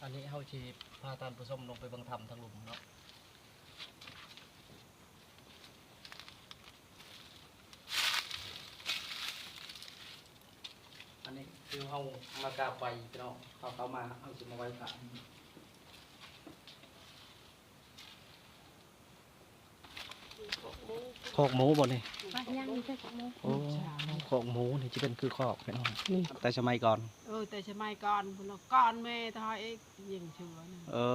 ອັນນີ້ເຮົາຊິພາທ່ານຜູ້ຊົມລົງໄປເບິ່ງຖ້ຳທາງລຸ່ມເນາະ. ອັນນີ້ຄືເຮົາມາກາບໄຫວ້ພີ່ນ້ອງ ເຮົາເຂົ້າມາ ເຮົາຊິມາໄຫວ້ພະ. ຄອກໝູບໍ່ນີ້? ຍັງແຕ່ຄອກໝູ. ໂອ້ ຄອກໝູນີ້ຈະເປັນຄືຄອກພີ່ນ້ອງ ນີ້ ແຕ່ສະໄໝກ່ອນ. ເອີ ແຕ່ສະໄໝກ່ອນພຸ້ນເນາະ ກ່ອນແມ່ເຮົາເອງຍິງເສືອນະ. ເອີ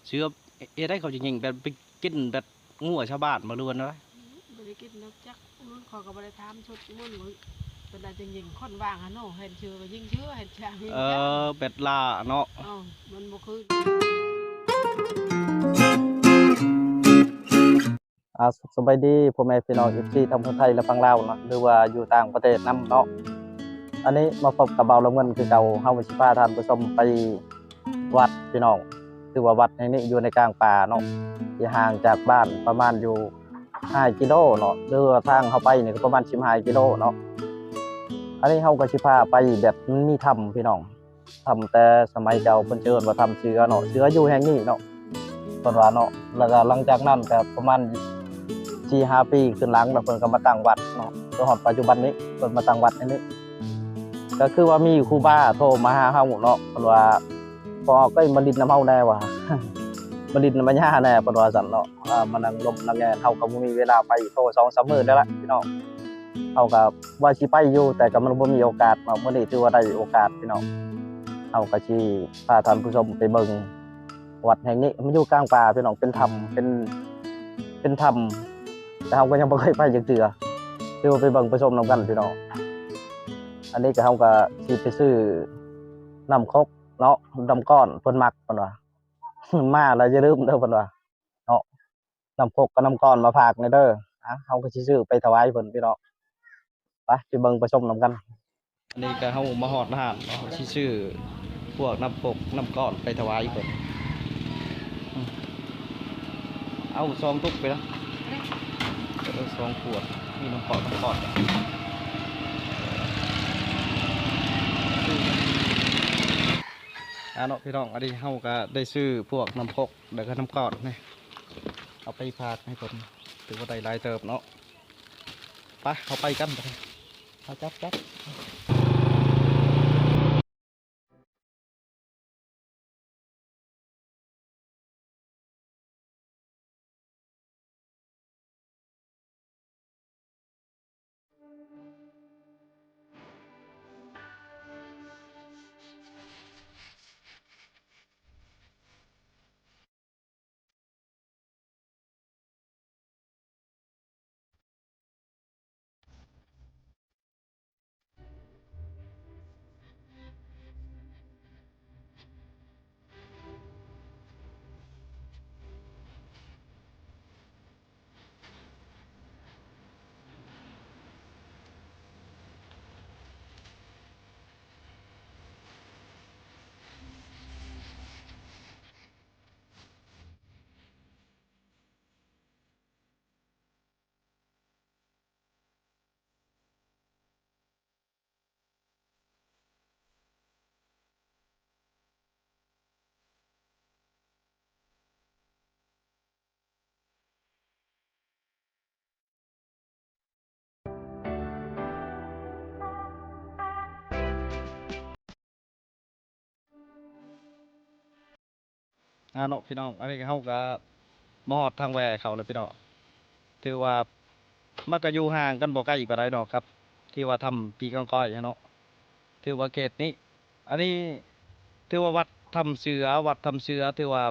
ເສືອເຮັດໃດ ເຂົາຈະຍິງແບບໄປກິນແບບງົວຊາວບ້ານບໍ່ ຫຼືວ່າແນວໃດ? ບໍ່ໄດ້ກິນດອກຈັກ ມັນ ຂ້ອຍກໍບໍ່ໄດ້ຖາມຊຸດມັນ ເພິ່ນວ່າຈະຍິງຄົນວ່າງຫັ້ນເນາະ ເຫັນເສືອກໍຍິງເສືອ ເຫັນຊ້າງຍິງ ເອີ ຊ້າງ ແບບລ່າເນາະ. ເອີ ມັນບໍ່ຄື ອ່າ ສະບາຍດີພໍ່ແມ່ພີ່ນ້ອງ ເອັຟຊີ ທັງຝັ່ງໄທ ແລະ ຝັ່ງລາວເນາະ ຫຼືວ່າຢູ່ຕ່າງປະເທດນຳເນາະ. ອັນນີ້ມາພົບກັບບ່າວລຳເງິນຄືເກົ່າ ເຮົາຊິພາທ່ານຜູ້ຊົມໄປວັດພີ່ນ້ອງ ຖືວ່າວັດແຫ່ງນີ້ຢູ່ໃນກາງປ່າເນາະ ທີ່ຫ່າງຈາກບ້ານປະມານຢູ່ຫ້າກິໂລເນາະ ຫຼືວ່າທາງເຮົາໄປນີ້ກໍປະມານສິບຫ້າກິໂລເນາະ. ອັນນີ້ເຮົາກໍຊິພາໄປແບບມັນມີຖ້ຳພີ່ນ້ອງ ຖ້ຳແຕ່ສະໄໝເກົ່າ ເພິ່ນຈະເອີ້ນວ່າຖ້ຳເສືອເນາະ ເສືອຢູ່ແຫ່ງນີ້ເນາະ ເພິ່ນວ່າເນາະ. ແລ້ວກໍຫຼັງຈາກນັ້ນກໍປະມານສີ່ຫ້າປີຂຶ້ນຫຼັງ ແລ້ວເພິ່ນກໍມາຕັ້ງວັດເນາະ ຈົນຮອດປັດຈຸບັນນີ້ ເພິ່ນມາຕັ້ງວັດໃນນີ້. ກໍຄືວ່າມີຄູບາໂທມາຫາເຮົາເນາະ ເພິ່ນວ່າ ພໍ່ອອກເອີຍ ມາຫຼິ້ນນຳເຮົາແດ່ວ່າ ມາຫຼິ້ນນຳມາຍ່າແດ່ ເພິ່ນວ່າຊັ້ນເນາະ. ອ່າ ມານັ່ງລົມນັ່ງແອນ ເຮົາກໍບໍ່ມີເວລາໄປ ໂທສອງສາມມື້ແລ້ວລະພີ່ນ້ອງ. ເຮົາກໍວ່າຊິໄປຢູ່ ແຕ່ກໍມັນບໍ່ມີໂອກາດເນາະ. ມື້ນີ້ຖືວ່າໄດ້ໂອກາດພີ່ນ້ອງ ເຮົາກໍຊິພາທ່ານຜູ້ຊົມໄປເບິ່ງວັດແຫ່ງນີ້. ມັນຢູ່ກາງປ່າພີ່ນ້ອງ ເປັນຖ້ຳ ເປັນ ເປັນຖ້ຳ ແຕ່ເຮົາກໍຍັງບໍ່ເຄີຍໄປຈັກເທື່ອ. ຖືວ່າໄປເບິ່ງໄປຊົມນຳກັນພີ່ນ້ອງ. ອັນນີ້ກໍ ເຮົາກໍຊິໄປຊື້ນ້ຳຄົກເນາະ ນ້ຳກ້ອນ ເພິ່ນມັກ ເພິ່ນວ່າ ມາແລ້ວຢ່າລືມເດີ ເພິ່ນວ່າເນາະ. ນ້ຳຄົກກັບນ້ຳກ້ອນມາຝາກແດ່ເດີ. ອ່ະ ເຮົາກໍຊິຊື້ໄປຖວາຍເພິ່ນພີ່ນ້ອງ. ໄປ ໄປເບິ່ງໄປຊົມນຳກັນ. ອັນນີ້ກໍເຮົາມາຮອດຮ້ານເນາະ ເຮົາຊິຊື້ພວກນ້ຳກົກນ້ຳກ້ອນໄປຖວາຍເພິ່ນ. ອືມ ເອົາສອງຕຸກໄປນະ ເອີ ສອງຂວດ ມີນ້ຳປອກນ້ຳກ້ອນ. ອ່າເນາະ ພີ່ນ້ອງ ອັນນີ້ເຮົາກໍໄດ້ຊື້ພວກນ້ຳກົກ ແລ້ວກໍນ້ຳກ້ອນນີ້ ເອົາໄປຝາກໃຫ້ເພິ່ນ ຖືວ່າໄດ້ຫຼາຍເຕີບເນາະ. ໄປ ເຮົາໄປກັນ ເຮົາຈັບ ຈັບ. ອ່າເນາະ ພີ່ນ້ອງ ອັນນີ້ເຮົາກໍມາຮອດທາງແວ່ເຂົາແລ້ວ ພີ່ນ້ອງ. ຖືວ່າມັນກໍຢູ່ຫ່າງກັນບໍ່ໄກປານໃດເນາະ ກັບທີ່ວ່າຖ້ຳຜີກອງກອຍເນາະ. ຖືວ່າເຂດນີ້ ອັນນີ້ຖືວ່າວັດຖ້ຳເສືອ ວັດຖ້ຳເສືອ ຖືວ່າ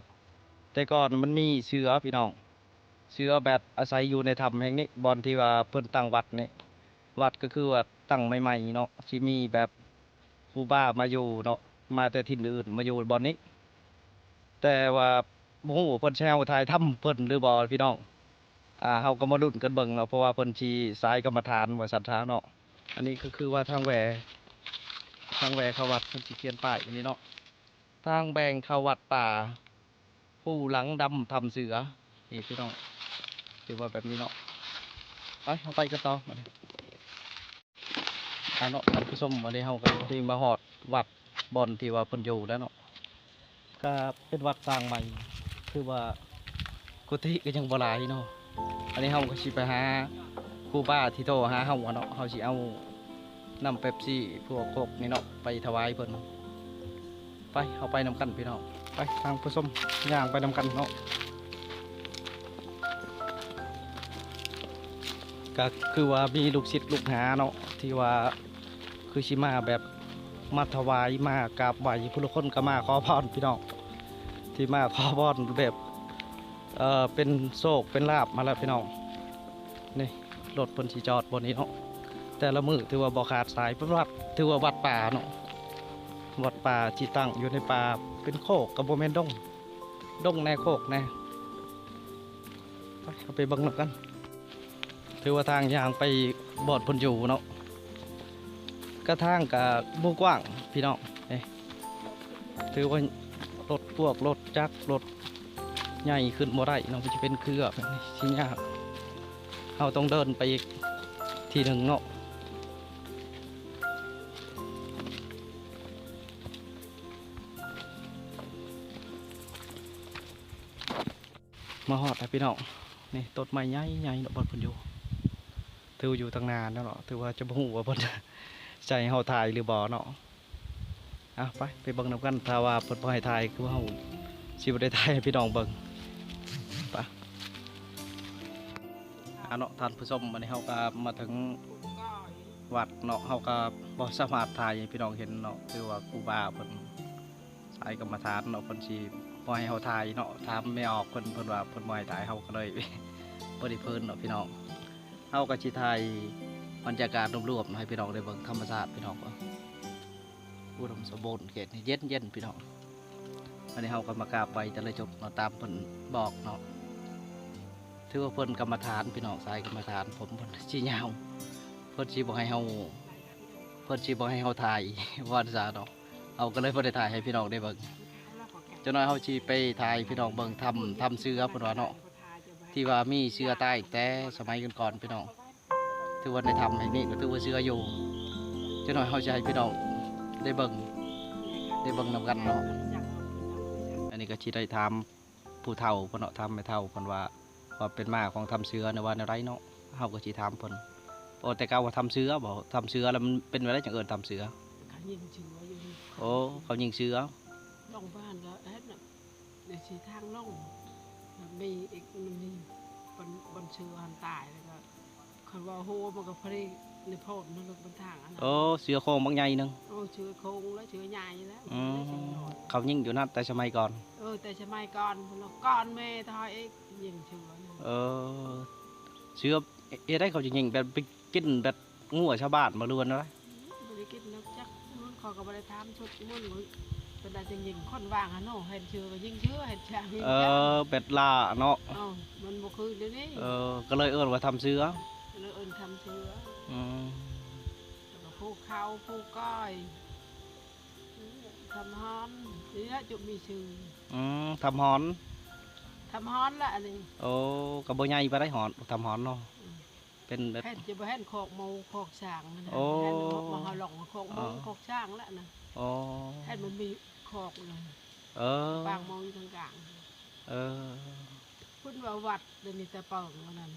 ແຕ່ກ່ອນມັນມີເສືອ ພີ່ນ້ອງ ເສືອແບບອາໄສຢູ່ໃນຖ້ຳແຫ່ງນີ້ ບ່ອນທີ່ວ່າເພິ່ນຕັ້ງວັດນີ້. ວັດກໍຄືວ່າຕັ້ງໃໝ່ໆເນາະ ຊິມີແບບຄູບາມາຢູ່ເນາະ ມາແຕ່ຖິ່ນອື່ນມາຢູ່ບ່ອນນີ້ ແຕ່ວ່າບໍ່ຮູ້ວ່າເພິ່ນຊິໃຫ້ເຮົາຖ່າຍທຳເພິ່ນຫຼືບໍ່ ພີ່ນ້ອງ. ອ່າ ເຮົາກໍມາລຸ້ນກັນເບິ່ງເນາະ ເພາະວ່າເພິ່ນຊິສາຍກຳມະຖານວ່າຊັ້ນຊະເນາະ. ອັນນີ້ກໍຄືວ່າທາງແວ່ ທາງແວ່ເຂົ້າວັດ ເພິ່ນຊິຂຽນປ້າຍອັນນີ້ເນາະ ທາງແບ່ງເຂົ້າວັດປ່າ ພູຫຼັງດຳຖ້ຳເສືອ ນີ້ພີ່ນ້ອງ ຖືວ່າແບບນີ້ເນາະ. ໄປ ເຮົາໄປກັນຕໍ່ບາດນີ້ ອ່າເນາະ ທ່ານຜູ້ຊົມ ບາດນີ້ເຮົາກໍໄດ້ມາຮອດວັດບ່ອນທີ່ວ່າເພິ່ນຢູ່ແລ້ວເນາະ. ກໍເປັນວັດສ້າງໃໝ່ ຄືວ່າກຸຕິກໍຍັງບໍ່ຫຼາຍເນາະ. ອັນນີ້ເຮົາກໍຊິໄປຫາຄູບາທີ່ໂທຫາເຮົາເນາະ, ເຮົາຊິເອົານ້ຳເປັບຊີພວກໂຄກນີ້ເນາະ ໄປຖວາຍເພິ່ນ. ໄປ ເຮົາໄປນຳກັນພີ່ນ້ອງ, ໄປທ່ານຜູ້ຊົມ ຍ່າງໄປນຳກັນເນາະ. ກໍຄືວ່າມີລູກສິດລູກຫາເນາະ ທີ່ວ່າຄືຊິມາແບບມາຖວາຍ ມາກາບໄຫວ້, ຜູ້ລາງຄົນກໍມາຂໍພອນພີ່ນ້ອງ, ທີ່ມາຂໍພອນແບບ ເອີ ເປັນໂຊກເປັນລາບມາແລ້ວພີ່ນ້ອງ. ນີ້ ລົດເພິ່ນຊິຈອດບ່ອນນີ້ເນາະ, ແຕ່ລະມື້ຖືວ່າບໍ່ຂາດສາຍ. ເປັນວັດ ຖືວ່າວັດປ່າເນາະ, ວັດປ່າທີ່ຕັ້ງຢູ່ໃນປ່າ ເປັນໂຄກກໍບໍ່ແມ່ນດົງ, ດົງແດ່ໂຄກແດ່. ໄປ ເຮົາໄປເບິ່ງນຳກັນ. ຖືວ່າທາງຍ່າງໄປບ່ອນເພິ່ນຢູ່ເນາະ, ກະທາງກະບໍ່ກວ້າງພີ່ນ້ອງເອີຍ. ຖືວ່າລົດພວກລົດຈັກລົດໃຫຍ່ຂຶ້ນບໍ່ໄດ້ເນາະ, ມັນຈະເປັນເຄືອແບບນີ້ ຊິຍາກ, ເຮົາຕ້ອງເດີນໄປອີກທີ່ໜຶ່ງເນາະ. ມາຮອດແລ້ວພີ່ນ້ອງ, ນີ້ຕົ້ນໄມ້ໃຫຍ່ໆເນາະ ບ່ອນເພິ່ນຢູ່. ຖືວ່າຢູ່ທາງໜ້ານັ້ນເນາະ, ຖືວ່າຈະບໍ່ຮູ້ວ່າເພິ່ນຈະໃຫ້ເຮົາຖ່າຍຫຼືບໍ່ເນາະ. ເອົາ ໄປ ໄປເບິ່ງນຳກັນ, ຖ້າວ່າເພິ່ນບໍ່ໃຫ້ຖ່າຍ ຄືເຮົາຊິບໍ່ໄດ້ຖ່າຍໃຫ້ພີ່ນ້ອງເບິ່ງ. ໄປ ເອົາເນາະທ່ານຜູ້ຊົມ, ອັນນີ້ເຮົາກໍມາເຖິງວັດເນາະ, ເຮົາກໍບໍ່ສາມາດຖ່າຍໃຫ້ພີ່ນ້ອງເຫັນເນາະ, ຄືວ່າຄູບາເພິ່ນ ສາຍກຳມະຖານເນາະ ເພິ່ນຊິບໍ່ໃຫ້ເຮົາຖ່າຍເນາະ, ຖາມແມ່ອອກເພິ່ນ ເພິ່ນວ່າເພິ່ນບໍ່ໃຫ້ຖ່າຍ, ເຮົາກໍເລີຍບໍ່ໄດ້ເພີນເນາະພີ່ນ້ອງ. ເຮົາກໍຊິຖ່າຍບັນຍາກາດລວມໆໃຫ້ພີ່ນ້ອງໄດ້ເບິ່ງ ທຳມະຊາດພີ່ນ້ອງ, ອຸດົມສົມບູນ ເຂດນີ້ເຢັນໆພີ່ນ້ອງ. ອັນນີ້ເຮົາກໍມາກາບໄຫວ້ແຕ່ລະຈຸດເນາະ ຕາມເພິ່ນບອກເນາະ, ຖືວ່າເພິ່ນກຳມະຖານພີ່ນ້ອງ, ສາຍກຳມະຖານ ຜົມເພິ່ນຊິຍາວ, ເພິ່ນຊິບໍ່ໃຫ້ເຮົາ ເພິ່ນຊິບໍ່ໃຫ້ເຮົາຖ່າຍ ວ່າຊັ້ນເນາະ, ເຮົາກໍເລີຍບໍ່ໄດ້ຖ່າຍໃຫ້ພີ່ນ້ອງໄດ້ເບິ່ງ. ຈັກໜ້ອຍເຮົາຊິໄປຖ່າຍໃຫ້ພີ່ນ້ອງເບິ່ງຖ້ຳ ຖ້ຳເສືອເພິ່ນວ່າເນາະ, ທີ່ວ່າມີເສືອຕາຍແຕ່ສະໄໝກ່ອນໆພີ່ນ້ອງ. ຖືວ່າໃນຖ້ຳແຫ່ງນີ້ກໍຖືວ່າເສືອຢູ່, ຈັກໜ້ອຍເຮົາຊິໃຫ້ພີ່ນ້ອງໄດ້ເບິ່ງ ໄດ້ເບິ່ງນຳກັນເນາະ. ອັນນີ້ກໍຊິໄດ້ຖາມ ຜູ້ເຖົ້າເພິ່ນເນາະ, ຖາມແມ່ເຖົ້າເພິ່ນວ່າ ຄວາມເປັນມາຂອງຖ້ຳເສືອນີ້ວ່າແນວໃດເນາະ, ເຮົາກໍຊິຖາມເພິ່ນ. ໂອ້ ແຕ່ເກົ່າວ່າຖ້ຳເສືອບໍ? ຖ້ຳເສືອແລ້ວມັນເປັນແນວໃດ ຈັ່ງເອີ້ນຖ້ຳເສືອ? ເຂົາຍິງເສືອຢູ່ນີ້. ໂອ້ ເຂົາຍິງເສືອ. ລົງໄປຫັ້ນກໍເຫັນນະ ໃນສີ່ທາງລົງ ແລ້ວມີອີກ ມັນມີບ່ອນ ບ່ອນເສືອຫັ້ນຕາຍ ແລ້ວກໍ ຄັນວ່າໂຫ ມັນກໍພໍດີໃນໂພນມັນ ມັນທາງອັນນັ້ນ. ໂອ້ ເສືອໂຄ່ງບັກໃຫຍ່ໜຶ່ງ. ໂອ້ ເສືອໂຄ່ງແລ້ວ ເສືອໃຫຍ່ແລ້ວ. ອືມ ເຂົາຍິງຢູ່ນັ້ນແຕ່ສະໄໝກ່ອນ. ເອີ ແຕ່ສະໄໝກ່ອນພຸ້ນລະ ກ່ອນແມ່ເຖົ້າເອກຍິງເສືອ. ເອີ ເສືອເຮັດໃດເຂົາຈະຍິງ ແບບໄປກິນແບບງົວຊາວບ້ານບໍ່ ຫຼືວ່າແນວໃດ? ບໍ່ໄດ້ກິນດອກຈັກ ມັນ ຂ້ອຍກໍບໍ່ໄດ້ຖາມຊຸດມັນ ເພິ່ນອາດຈະຍິງຄົນວ່າງຫັ້ນເນາະ ເຫັນເສືອກໍຍິງເສືອ ເຫັນຊ້າງຍິງ ເອີ ຊ້າງ ແບບລ່າເນາະ. ເອີ ມັນບໍ່ຄືດຽວນີ້. ເອີ ກໍເລີຍເອີ້ນວ່າຖ້ຳເສືອ ເລີຍເອີ້ນຖ້ຳເສືອ. ອືມ ແລ້ວກໍພູເຂົາ ພູກ້ອຍ ຖ້ຳຮອນ ນີ້ແຫຼະຈຸມີຊື່. ອືມ ຖ້ຳຮອນ ຖ້ຳຮອນລະອັນນີ້. ໂອ້ ກໍບໍ່ໃຫຍ່ປານໃດ ຮອນ ຖ້ຳຮອນເນາະ. ອືມ ເປັນແບບ ເຫັນຈະບໍ່ເຫັນຄອກໝູຄອກຊ້າງຫັ້ນນະ. ໂອ້ ເຫັນມາເຮົາລອງຄອກໝູ ອໍ ຄອກຊ້າງລະນະ. ໂອ້ ເຫັນມັນມີຄອກນະ. ເອີ ປາກໝູຢູ່ທາງກາງ. ເອີ ເພິ່ນວ່າວັດ ດຽວນີ້ແຕ່ເປີງວ່ານັ້ນ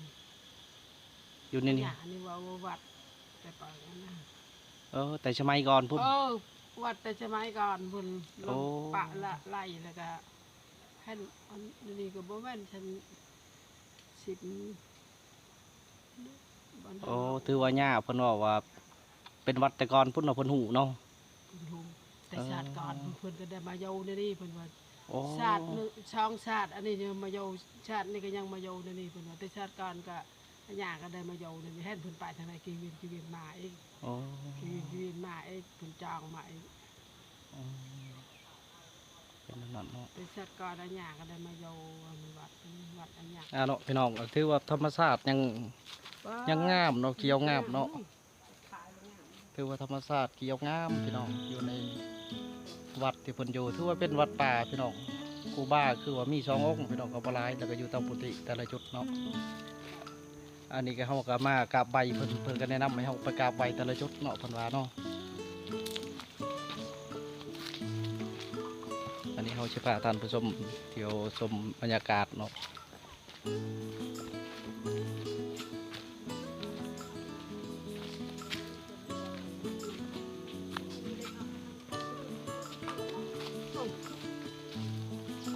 ຢູ່ໃນນີ້ ອັນນີ້ວ່າ ວ່າວັດແຕ່ເປີງນະ. ເອີ ແຕ່ສະໄໝກ່ອນພຸ້ນ. ເອີ ວັດແຕ່ສະໄໝກ່ອນພຸ້ນ. ໂອ້ ລົງປະລະໄລ່ແລ້ວກະ ເຫັນອັນນີ້ກໍບໍ່ແມ່ນຊັ້ນສິບ ໂອ້ ຖືວ່າຍ່າເພິ່ນເວົ້າວ່າເປັນວັດແຕ່ກ່ອນພຸ້ນເນາະ ເພິ່ນຮູ້ເນາະ. ເພິ່ນຮູ້ແຕ່ຊາດກ່ອນ. ເອີ ເພິ່ນກໍໄດ້ມາຢູ່ໃນນີ້ ເພິ່ນວ່າ. ໂອ້ ຊາດໜຶ່ງ ສອງຊາດ ອັນນີ້ຍັງມາຢູ່ ຊາດນີ້ກໍຍັງມາຢູ່ໃນນີ້ ເພິ່ນວ່າ. ແຕ່ຊາດກ່ອນກໍ ອາຍ່າກໍໄດ້ມາຢູ່ໃນນີ້ ເຫັນເພິ່ນໄປທາງໃດ ກີວຽນກີວຽນມາອີກ. ໂອ້ ກີວຽນກີວຽນມາອີກ ເພິ່ນຈອງມາອີກ. ອືມ ເປັນແນວນັ້ນເນາະ. ແຕ່ຊາດກ່ອນອາຍ່າກໍໄດ້ມາຢູ່ອັນວັດ ວັດອາຍ່າ. ອ່າເນາະ ພີ່ນ້ອງ ກໍຖືວ່າທຳມະຊາດຍັງ ຍັງງາມເນາະ ຂຽວງາມເນາະ. ຖືວ່າທຳມະຊາດຂຽວງາມພີ່ນ້ອງ ຢູ່ໃນວັດທີ່ເພິ່ນຢູ່ ຖືວ່າເປັນວັດປ່າພີ່ນ້ອງ. ຄູບາຄືວ່າມີສອງອົງພີ່ນ້ອງ ກໍບໍ່ຫຼາຍ ແລ້ວກໍຢູ່ຕາມກຸຕິແຕ່ລະຈຸດເນາະ. ອັນນີ້ກໍເຮົາກໍມາກາບໄຫວ້ເພິ່ນ ເພິ່ນກໍແນະນຳໃຫ້ເຮົາໄປກາບໄຫວ້ແຕ່ລະຈຸດເນາະ ເພິ່ນວ່າເນາະ. ອັນ ເຮົາຊິພາທ່ານຜູ້ຊົມທ່ຽວຊົມບັນຍາກາດເນາະ.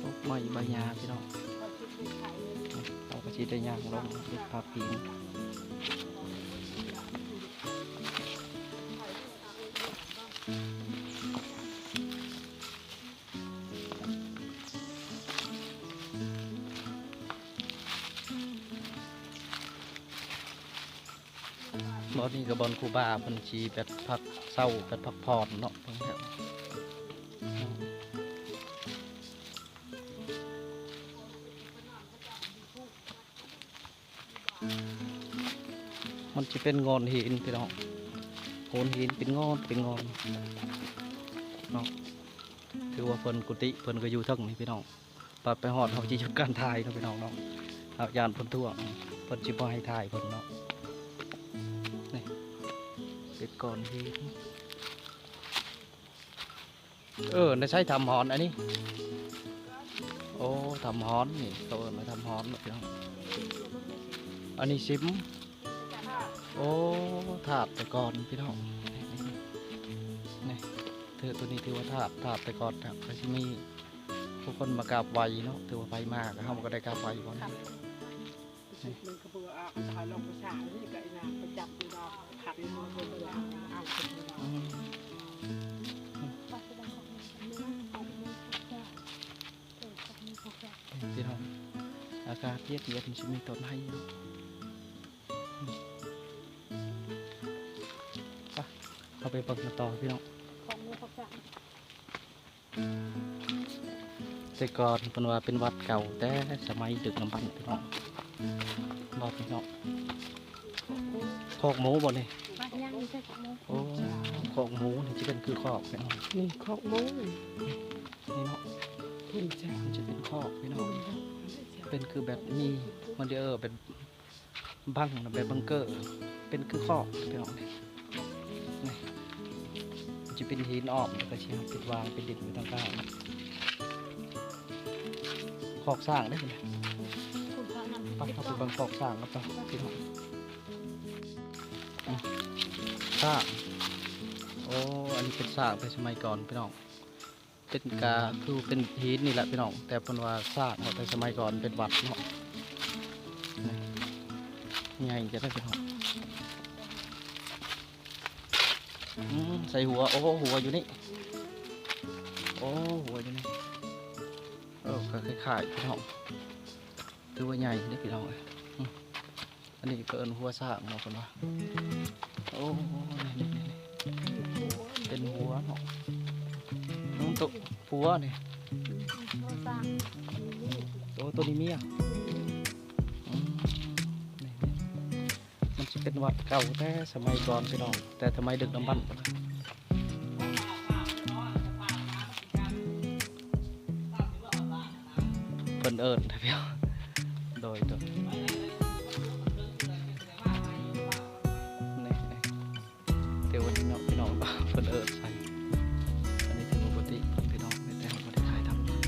ກົກໄມ້ໃບຫຍ້າພີ່ນ້ອງ, ເຮົາກໍຊິໄດ້ຍ່າງລົງເຮັດພາປີນ. ບ່ອນນີ້ກໍບ່ອນຄູບາເພິ່ນຊິແບບພັກເຊົາ ແບບພັກຜ່ອນເນາະ ເບິ່ງແລ້ວ. ມັນຊິເປັນໂງ່ນຫີນພີ່ນ້ອງ, ໂງ່ນຫີນເປັນໂງ່ນ ເປັນໂງ່ນເນາະ. ຖືວ່າເພິ່ນ ກຸຕິເພິ່ນກໍຢູ່ເທິງນີ້ພີ່ນ້ອງ. ໄປ ໄປຮອດເຮົາຊິຢຸດການຖ່າຍເນາະພີ່ນ້ອງເນາະ, ເຮົາຢ້ານເພິ່ນທ້ວງ ເພິ່ນຊິບໍ່ໃຫ້ຖ່າຍເພິ່ນເນາະ. ນີ້ເປັນກ້ອນຫີນ. ເອີ ໃນໃຊ້ຖ້ຳຮ້ອນອັນນີ້. ໂອ້ ຖ້ຳຮ້ອນນີ້ ເຂົາເອີ້ນວ່າຖ້ຳຮ້ອນເນາະພີ່ນ້ອງ. ອັນນີ້ສິມ. ໂອ້ ທາດແຕ່ກ່ອນພີ່ນ້ອງ. ນີ້ ຖື ໂຕນີ້ຖືວ່າທາດ ທາດແຕ່ກ່ອນນະ ກໍຊິມີຜູ້ຄົນມາກາບໄຫວ້ເນາະ. ຖືວ່າໃຜມາກໍ ເຮົາກໍໄດ້ກາບໄຫວ້ບ່ອນນີ້. ມັນກໍບໍ່ອອກ ຖອຍລົງໄປສາງນີ້ ກໍອີນາງໄປຈັບຢູ່ດອກ ຂັບຢູ່ ມັນກໍບໍ່ໄດ້ເອົາ. ອືມ ພີ່ນ້ອງ ອາກາດເຢັນໆ ມັນຊິມີຕົ້ນໄຮເນາະ. ໄປ ເຮົາໄປເບິ່ງກັນຕໍ່ພີ່ນ້ອງ. ຂອງໝູ່ພວກເຈົ້າ ແຕ່ກ່ອນເພິ່ນວ່າເປັນວັດເກົ່າແຕ່ສະໄໝດຶກດຳບັນພີ່ນ້ອງ. ບໍ່ພີ່ນ້ອງ ຄອກໝູບໍ່ນີ້? ວັດຍັງມີແຕ່ຄອກໝູ. ໂອ້ ຄອກໝູນີ້ຈະເປັນຄືຄອກພີ່ນ້ອງ. ນີ້ຄອກໝູ ນີ້ເນາະ. ເພິ່ນຈະ ມັນຈະເປັນຄອກພີ່ນ້ອງ, ເປັນຄືແບບມີ ມັນເດ ແບບ ບັງ ແບບບັງເກີ ເປັນຄືຄອກພີ່ນ້ອງ. ນີ້ ມັນຈະເປັນຫີນອ້ອມ ແລ້ວກໍຊິເຮັດວາງເປັນດິນຢູ່ທາງກາງ. ຄອກຊ້າງເດ້. ໄປ ເຮົາໄປເບິ່ງຄອກຊ້າງກັນຕໍ່ພີ່ນ້ອງ. ອືມ ຊ້າງ. ໂອ້ ອັນນີ້ເປັນຊ້າງແຕ່ສະໄໝກ່ອນພີ່ນ້ອງ. ເປັນກະຄືເປັນຫີນນີ້ແຫຼະພີ່ນ້ອງ, ແຕ່ເພິ່ນວ່າສ້າງເອົາແຕ່ສະໄໝກ່ອນເປັນວັດເນາະ. ນີ້ ໃຫຍ່ຈະໄດ້ພີ່ນ້ອງ. ອືມ ໃສ່ຫົວ ໂອ້ ຫົວຢູ່ນີ້. ໂອ້ ຫົວຢູ່ນີ້. ເອີ ກໍຄ້າຍໆ ພີ່ນ້ອງ, ຖືວ່າໃຫຍ່ເດ້ພີ່ນ້ອງເອີຍ. ອືມ ອັນນີ້ກໍເອີ້ນຫົວຊ້າງເນາະເພິ່ນວ່າ. ໂອ້ ນີ້ໆໆ ເປັນຫົວເນາະ. ອືມ ໂຕຜົວນີ້. ໂຕ ໂຕນີ້ເມຍ. ອືມ ນີ້ໆ ມັນຊິເປັນວັດເກົ່າແຕ່ສະໄໝກ່ອນພີ່ນ້ອງ, ແຕ່ສະໄໝດຶກດຳບັນ. ເພິ່ນເອີ້ນ ໂດຍ ໂດຍ ນີ້ ນີ້ ແຕ່ວ່ານີ້ເນາະ ພີ່ນ້ອງ ເພິ່ນເອີ້ນໃສ່. ອັນນີ້ຖືວ່າປົກກະຕິພີ່ນ້ອງ ແຕ່ເຮົາບໍ່ໄດ້ຖ່າຍທຳ ປົກ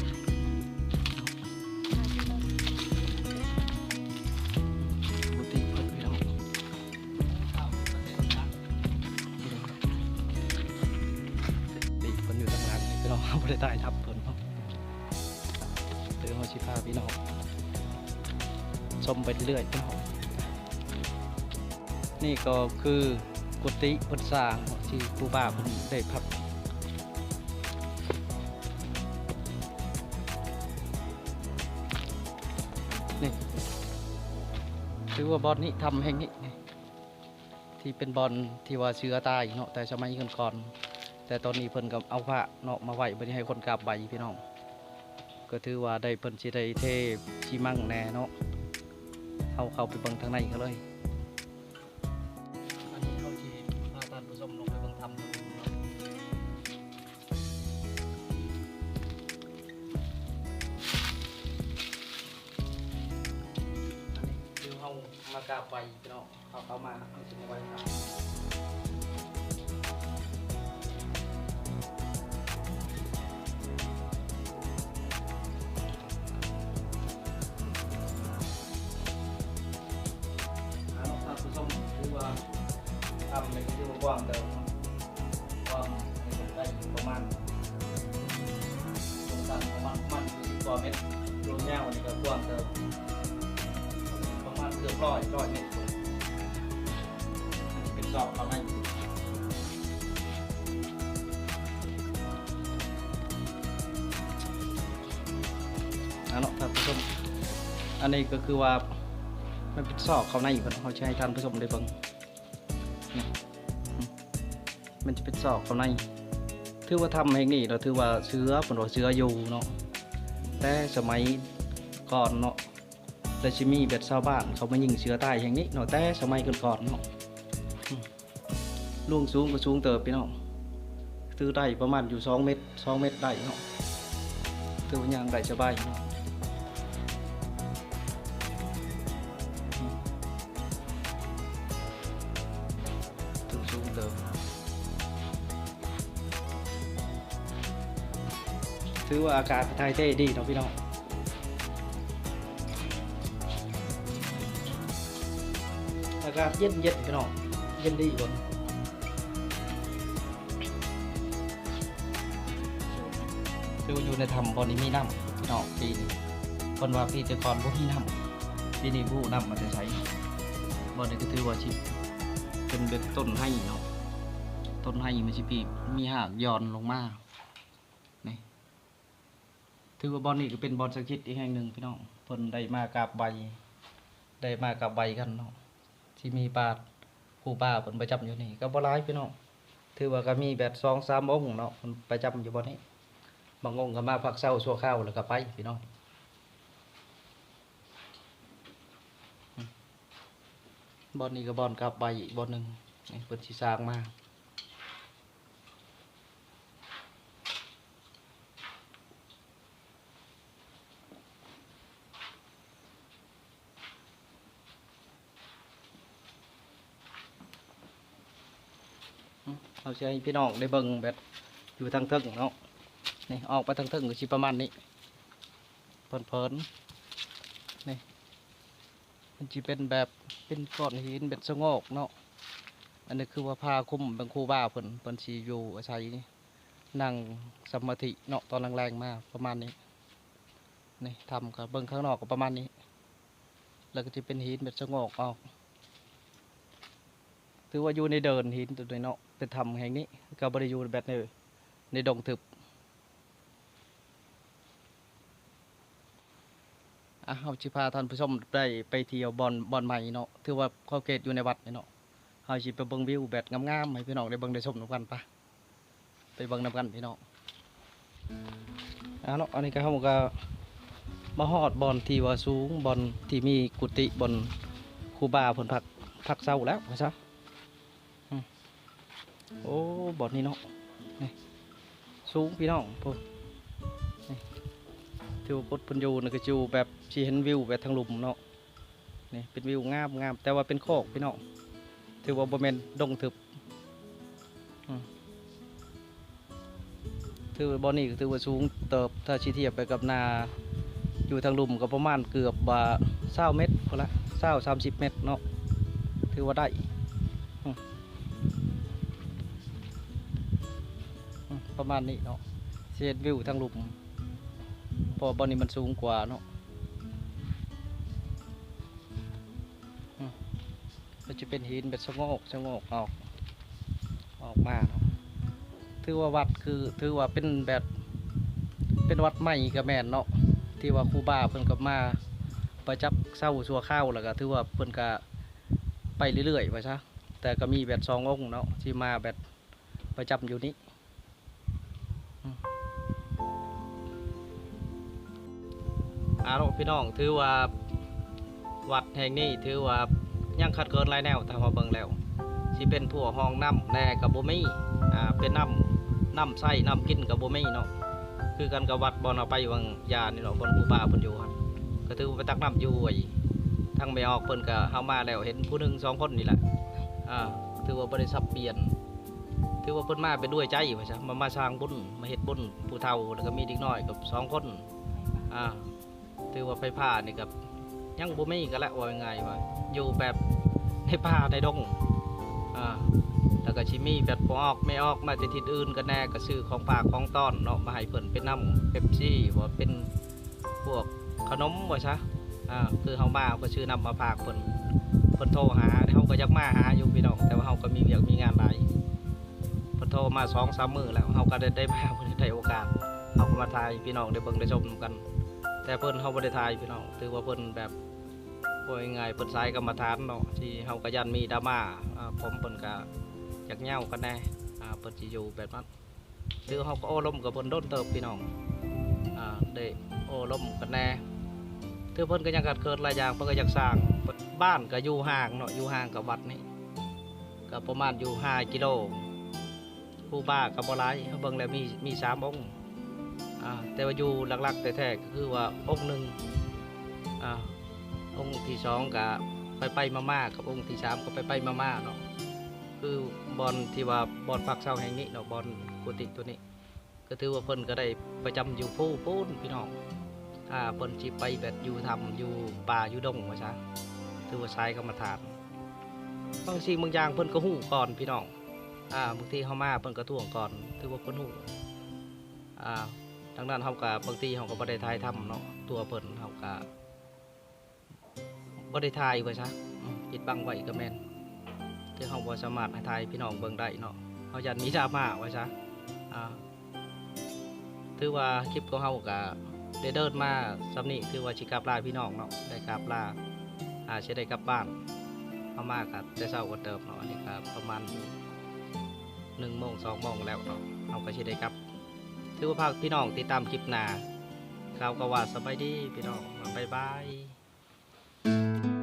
ກະຕິເພິ່ນ ພີ່ນ້ອງ. ນີ້ເພິ່ນຢູ່ທາງຫຼັງ ພີ່ນ້ອງ ບໍ່ໄດ້ຖ່າຍທຳເພິ່ນເນາະ. ດຽວເຮົາຊິພາພີ່ນ້ອງຊົມໄປເລື້ອຍໆ ພີ່ນ້ອງ. ນີ້ກໍຄືກຸຕິເພິ່ນສ້າງເນາະ ທີ່ຄູບາເພິ່ນໄດ້ພັກ. ນີ້ ຖືວ່າບ່ອນນີ້ ຖ້ຳແຫ່ງນີ້ ທີ່ເປັນບ່ອນທີ່ວ່າເສືອຕາຍເນາະ ແຕ່ສະໄໝເຮືອນກ່ອນ, ແຕ່ຕອນນີ້ເພິ່ນກໍເອົາພະເນາະມາໄວ້ ບັດນີ້ໃຫ້ຄົນກາບໄຫວ້ ພີ່ນ້ອງ. ກໍຖືວ່າໄດ້ ເພິ່ນຊິໄດ້ເທຊີມັງແດ່ເນາະ. ເຮົາເຂົ້າໄປເບິ່ງທາງໃນກັນເລີຍ. ອັນນີ້ເຮົາຊິພາທ່ານຜູ້ຊົມລົງໄປເບິ່ງຖ້ຳເນາະ. ອັນນີ້ຄືເຮົາມາກາບໄຫວ້ ພີ່ນ້ອງ. ເຂົ້າ ເຂົ້າມາ ເຮົາຊິມາໄຫວ້ພະ. ນີ້ ກວ້າງເຕີບ ກວ້າງໄດ້ຢູ່ປະມານ ສູງຊັນປະມານ ປະມານສິບກວ່າແມັດ ລວມຍາວນີ້ກໍກວ້າງເຕີບ ປະມານເກືອບຮ້ອຍ ຮ້ອຍແມັດພຸ້ນ ເປັນຊອກເຂົ້າໃນ. ອາເນາະ ທ່ານຜູ້ຊົມ ອັນນີ້ກໍຄືວ່າມັນເປັນຊອກເຂົ້າໃນເພິ່ນ ເຮົາຈະໃຫ້ທ່ານຜູ້ຊົມໄດ້ເບິ່ງ ນີ້ ມັນຈະເປັນຊອກເຂົ້າໃນ ຖືວ່າຖ້ຳແຫ່ງນີ້ເນາະ ຖືວ່າເສືອ ເພິ່ນວ່າເສືອຢູ່ເນາະ ແຕ່ສະໄໝກ່ອນເນາະ ແລະ ຊິມີແບບຊາວບ້ານເຂົາມາຍິງເສືອຕາຍແຫ່ງນີ້ເນາະ ແຕ່ສະໄໝກ່ອນໆເນາະ. ລວງສູງກໍສູງເຕີບພີ່ນ້ອງ ຖືໄດ້ປະມານຢູ່ສອງເມັດ ສອງເມັດໄດ້ເນາະ ຖືວ່າຍ່າງໄດ້ສະບາຍເນາະ ຖືສູງເຕີບ. ຖືວ່າອາກາດຖ່າຍເທດີເນາະພີ່ນ້ອງ ອາກາດເຢັນໆ ພີ່ນ້ອງ ເຢັນດີເບິ່ງ ຄືຢູ່ໃນຖ້ຳບ່ອນນີ້ມີນ້ຳພີ່ນ້ອງ ປີນີ້ ເພິ່ນວ່າປີແຕ່ກ່ອນບໍ່ມີນ້ຳ ປີນີ້ບໍ່ຮູ້ນ້ຳມາແຕ່ໃສ ບ່ອນນີ້ກໍຖືວ່າຊິເປັນແບບຕົ້ນໄຮເນາະ ຕົ້ນໄຮມັນຊິປີ ມີຮາກຢ່ອນລົງມາ ນີ້ ຖືວ່າບ່ອນນີ້ກໍເປັນບ່ອນສັກສິດອີກແຫ່ງໜຶ່ງພີ່ນ້ອງ ເພິ່ນໄດ້ມາກາບໄຫວ້ ໄດ້ມາກາບໄຫວ້ກັນເນາະ ຊິມີບາດ ຄູບາເພິ່ນປະຈຳຢູ່ນີ້ ກໍບໍ່ຫຼາຍພີ່ນ້ອງ ຖືວ່າກໍມີແບບສອງສາມອົງເນາະ ເພິ່ນປະຈຳຢູ່ບ່ອນນີ້ ບາງອົງກໍມາພັກເຊົາຊົ່ວຄາວແລ້ວກໍໄປພີ່ນ້ອງ. ບ່ອນນີ້ກໍບ່ອນກາບໄຫວ້ອີກບ່ອນໜຶ່ງ ນີ້ເພິ່ນຊິສ້າງມາ ເຮົາຊິໃຫ້ພີ່ນ້ອງໄດ້ເບິ່ງແບບຢູ່ທາງເທິງເນາະ ນີ້ອອກໄປທາງເທິງກໍຊິປະມານນີ້ ເພີນໆ ນີ້ ມັນຊິເປັນແບບເປັນກ້ອນຫີນເປັນສະໂງກເນາະ ອັນນີ້ຄືວ່າພາຄຸມເປັນຄູບາເພິ່ນ ເພິ່ນຊິຢູ່ອາໄສນັ່ງສະມາທິເນາະ ຕອນແລງໆມາປະມານນີ້ ນີ້ຖ້ຳກໍເບິ່ງຂ້າງນອກກໍປະມານນີ້ ແລ້ວກໍຊິເປັນຫີນເປັນສະໂງກອອກ ຖືວ່າຢູ່ໃນເດີ່ນຫີນໂຕນີ້ເນາະ ເປັນຖ້ຳແຫ່ງນີ້ ກໍບໍ່ໄດ້ຢູ່ແບບໃນ ໃນດົງທຶບ. ອ່ະ ເຮົາຊິພາທ່ານຜູ້ຊົມໄດ້ໄປທ່ຽວບ່ອນ ບ່ອນໃໝ່ເນາະ ຖືວ່າຂອບເຂດຢູ່ໃນວັດນີ້ເນາະ ເຮົາຊິໄປເບິ່ງວິວແບບງາມໆ ໃຫ້ພີ່ນ້ອງໄດ້ເບິ່ງໄດ້ຊົມນຳກັນ ໄປ ໄປເບິ່ງນຳກັນພີ່ນ້ອງ. ອ່າເນາະ ອັນນີ້ກໍເຮົາກໍມາຮອດບ່ອນທີ່ວ່າສູງ ບ່ອນທີ່ມີກຸຕິ ບ່ອນຄູບາເພິ່ນພັກ ພັກເຊົາແລ້ວວ່າຊະ. ອືມ ໂອ້ ບ່ອນນີ້ເນາະ ນີ້ ສູງພີ່ນ້ອງ ພຸ້ນ ນີ້ ຖືວ່າບົດເພິ່ນຢູ່ນີ້ກໍຢູ່ແບບຊິເຫັນວິວແບບທາງລຸ່ມເນາະ ນີ້ເປັນວິວງາມໆ ແຕ່ວ່າເປັນຄອກພີ່ນ້ອງ ຖືວ່າບໍ່ແມ່ນດົງທຶບ ອືມ ຖືວ່າບ່ອນນີ້ກໍຖືວ່າສູງເຕີບ ຖ້າຊິທຽບໄປກັບໜ້າຢູ່ທາງລຸ່ມກໍປະມານເກືອບວ່າຊາວເມັດພຸ້ນລະ ຊາວ ສາມສິບເມັດເນາະ ຖືວ່າໄດ້ ອືມ ອືມ ປະມານນີ້ເນາະ ຊິເຫັນວິວທາງລຸ່ມ ເພາະວ່າບ່ອນນີ້ມັນສູງກວ່າເນາະ ອືມ ກໍຈະເປັນຫີນແບບສະໂງກ ສະໂງກອອກ ອອກມາເນາະ ຖືວ່າວັດ ຄືຖືວ່າເປັນແບບ ເປັນວັດໃໝ່ກໍແມ່ນເນາະ ທີ່ວ່າຄູບາເພິ່ນກໍມາປະຈັກເຊົາຊົ່ວຄາວ ແລ້ວກໍຖືວ່າເພິ່ນກໍໄປເລື້ອຍໆວ່າຊະ ແຕ່ກໍມີແບບສອງອົງເນາະ ທີ່ມາແບບປະຈຳຢູ່ນີ້. ອືມ ອາໂລະ ພີ່ນ້ອງ ຖືວ່າວັດແຫ່ງນີ້ຖືວ່າຍັງຂາດເຂີນຫຼາຍແນວ ຖ້າມາເບິ່ງແລ້ວ ຊິເປັນພວກຮ່ອງນ້ຳແດ່ກໍບໍ່ມີ ອ່າ ເປັນນ້ຳ ນ້ຳໃຊ້ ນ້ຳກິນກໍບໍ່ມີເນາະ ຄືກັນກັບວັດບ່ອນເຮົາໄປຫວ່າງຢານີ້ເນາະ ບ່ອນຄູບາເພິ່ນຢູ່ຫັ້ນ ກໍຖືວ່າໄປຕັກນ້ຳຢູ່ຫ້ວຍ ທາງແມ່ອອກເພິ່ນກໍ ເຮົາມາແລ້ວເຫັນຜູ້ໜຶ່ງສອງຄົນນີ້ແຫຼະ ອ່າ ຖືວ່າບໍ່ໄດ້ສັບປ່ຽນ. ຖືວ່າເພິ່ນມາເປັນດ້ວຍໃຈວ່າຊະ ມາ ມາສ້າງບຸນ ມາເຮັດບຸນຜູ້ເຖົ້າ ແລ້ວກໍມີເດັກນ້ອຍກັບສອງຄົນ ອ່າ ຖືວ່າໄຟຟ້ານີ້ກໍຍັງບໍ່ມີກໍແລ້ວ ເວົ້າງ່າຍໆວ່າຢູ່ແບບໃນປ່າໃນດົງ ອ່າ ແລ້ວກໍຊິມີແບບພໍ່ອອກແມ່ອອກມາແຕ່ທິດອື່ນກັນແດ່ ກໍຊື້ຂອງຝາກຂອງຕ້ອນເນາະ ມາໃຫ້ເພິ່ນເປັນນ້ຳເປັບຊີ ບໍ່ເປັນພວກຂະໜົມວ່າຊະ. ອ່າ ຄືເຮົາມາ ເຮົາກໍຊື້ນ້ຳມາຝາກເພິ່ນ ເພິ່ນໂທຫາ ເຮົາກໍຢາກມາຫາຢູ່ພີ່ນ້ອງ ແຕ່ວ່າເຮົາກໍມີວຽກມີງານຫຼາຍ. ເພິ່ນໂທມາສອງສາມມື້ແລ້ວ ເຮົາກໍໄດ້ ໄດ້ມາ ເພິ່ນໄດ້ໂອກາດ ເຮົາກໍມາຖ່າຍໃຫ້ພີ່ນ້ອງໄດ້ເບິ່ງໄດ້ຊົມນຳກັນ. ແຕ່ເພິ່ນເຮົາບໍ່ໄດ້ຖ່າຍພີ່ນ້ອງ ຖືວ່າເພິ່ນແບບ ເວົ້າງ່າຍໆ ເພິ່ນສາຍກຳມະຖານເນາະ ທີ່ເຮົາກໍຢ້ານມີດຣາມາ ອາ ຜົມເພິ່ນກໍຢາກເຫຍົາກັນແດ່ ອາ ເພິ່ນຊິຢູ່ແບບນັ້ນ. ຄືເຮົາກໍໂອ້ລົມກັບເພິ່ນດົນເຕີບພີ່ນ້ອງ ອາ ໄດ້ໂອ້ລົມກັນແດ່ ຄືເພິ່ນກໍຍັງຂາດເຂີນຫຼາຍຢ່າງ ເພິ່ນກໍຢາກສ້າງ ບ້ານກໍຢູ່ຫ່າງເນາະ ຢູ່ຫ່າງກັບວັດນີ້ ກໍປະມານຢູ່ຫ້າກິໂລ. ຄູບາກໍບໍ່ຫຼາຍ ເຮົາເບິ່ງແລ້ວມີ ມີສາມອົງ ອາ ແຕ່ວ່າຢູ່ຫຼັກໆແທ້ໆ ກໍຄືວ່າອົງໜຶ່ງ ອາ ອົງທີສອງກໍໄປໆມາໆ ກັບອົງທີສາມກໍໄປໆມາໆເນາະ. ຄືບ່ອນທີ່ວ່າ ບ່ອນພັກເຊົາແຫ່ງນີ້ເນາະ ບ່ອນກຸຕິຕົວນີ້ ກໍຖືວ່າເພິ່ນກໍໄດ້ປະຈຳຢູ່ພູພຸ້ນພີ່ນ້ອງ ອາ ເພິ່ນຊິໄປແບບຢູ່ຖ້ຳຢູ່ປ່າຢູ່ດົງວ່າຊະ ຖືວ່າສາຍກຳມະຖານ. ບາງສິ່ງບາງຢ່າງເພິ່ນກໍຮູ້ກ່ອນພີ່ນ້ອງ ອາ ບາງທີເຮົາມາເພິ່ນກໍທວງກ່ອນ ຖືວ່າເພິ່ນຮູ້ ອາ ດັ່ງນັ້ນເຮົາກໍ ບາງທີເຮົາກໍບໍ່ໄດ້ຖ່າຍທຳເນາະ ຕົວເພິ່ນເຮົາກໍບໍ່ໄດ້ຖ່າຍວ່າຊະ ອາ ປິດບັງໄວ້ກໍແມ່ນ ຄືເຮົາບໍ່ສາມາດໃຫ້ຖ່າຍພີ່ນ້ອງເບິ່ງໄດ້ເນາະ ເຮົາຢ້ານມີດຣາມາວ່າຊະ ອາ ຖືວ່າຄລິບຂອງເຮົາກະໄດ້ເດີນມາສ່ຳນີ້ ຖືວ່າຊິກັບລາພີ່ນ້ອງເນາະ ໄດ້ກັບລາ ອາ ຊິໄດ້ກັບບ້ານ. ເຮົາມາກະແຕ່ເຊົ້າກະເຕີບເນາະ ອັນນີ້ກະປະມານຢູ່ໜຶ່ງໂມງ ສອງໂມງແລ້ວເນາະ ເຮົາກະຊິໄດ້ກັບ. ຖືວ່າຝາກພີ່ນ້ອງຕິດຕາມຄລິບໜ້າ. ກ່າວຄຳວ່າສະບາຍດີພີ່ນ້ອງ ບາຍບາຍ.